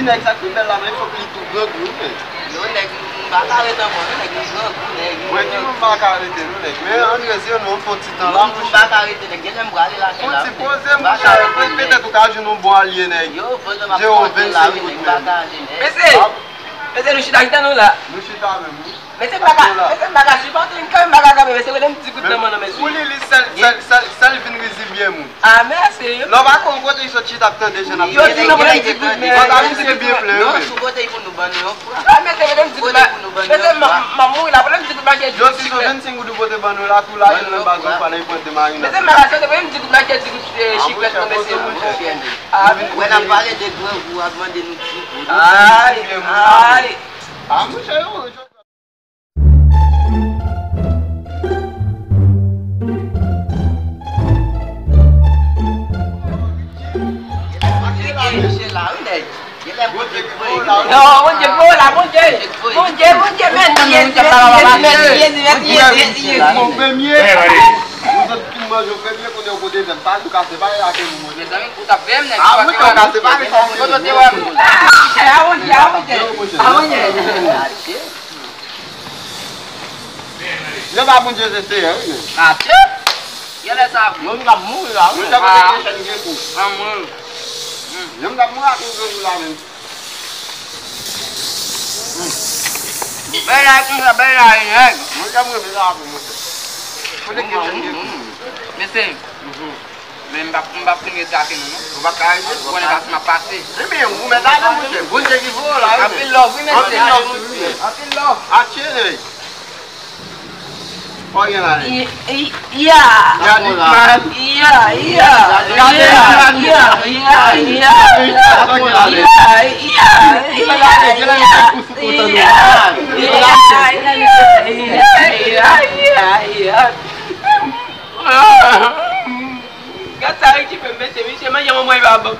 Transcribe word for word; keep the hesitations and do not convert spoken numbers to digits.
Nèg sa ki bèl la, men fòk li tou grangou, wi, nèg. Yo, nèg, m pa ka ret ankò, non, nèg, m grangou, nèg. Mwen di nou m pa ka rete, non, nèg. Men ann rete, non, fè yon ti tan la, monchè. M pa ka rete, nèg. Genlè m prale lakay la, wi, nèg. Fè yon ti poze, monchè. Petèt ou ka jwenn yon bon alye, nèg. Yo, poze m ap poze la, wi, nèg. M pa ka ale, nèg. Mesye, mesye, nou chita, chita nou la. Nou chita menm, wi. Mesye, m pa ka, mesye, m pa ka sipòte, m kanpe, m pa ka kanpe, mesye, rele m ti gout nan men nou, mesye. Pou li, li sèl, sèl, sèl, sèl vin rizib ye moun. A, mèsi. Lè w pa konn kote li sot chita ap tande jan n ap pale. Yo di non, rele m ti gout, men. Kòm misye byen plen, wi. Non, sou kote pou nou ban nou yon fwa. A, mesye, rele m ti gout la. Mesye, m, m ap mouri la, rele m ti gout la, ke di. Yo, si se vennsenk goud ou pote ban nou la, tou la, yo nan baz yon fwa, nan yon pwent de marina. Mesye, m pa ka sipòte, rele m ti gout la, ke di gout, eh, chiklèt nan, mesye. A, monchè. Wè n ap pale de grangou, ap mande nou ti gout. Ay, ay. A, monchè, yo, yo. Non, Bondye, Bondye, la, Bondye. Bondye, Bondye, mèsi, Jezi, mèsi, Jezi, mèsi, Jezi, mèsi, Jezi. Premye. Ou sot fin manje premye kote ou kote zèm. Pa di w kase, pa relake moun, monchè. Mezanmi, ou t ap veye m, nèg. A, monchè, ou kase, pa relake moun. Kote w te wè m? A, Bondye, a, Bondye. A, Bondye. Yo pa Bondye se Seyè, wi, men. Atye! Genlè sa vre. Yo, m t ap mouri la, wi. Mwen, sa pa te gen chèn gen kou. An mwen. Yo, m t ap mouri ak yon grangou la, menm. Bèl la, konsa, bèl la, nèg. Mwen, sa mwen, sa pou mwen. Kote gen chèn gen kou. Mesye. Men m p ap, m p ap fin retrake nou, non. Ou pa ka rete. Ou konnen pa si m ap pase. Ebyen, ou mèt ale, monchè. Bondye ki voye w la, wi. Anpil love, wi, mesye. Anpil love, wi. Anpil love. Atye, nèg. Fò gen la, nèg. Ya. Ya, ya, ya, ya, ya, ya, ya, ya, ya, ya, ya, ya, ya. Gad sa Ricky fè m, mesye, misye manje manman li pa bon.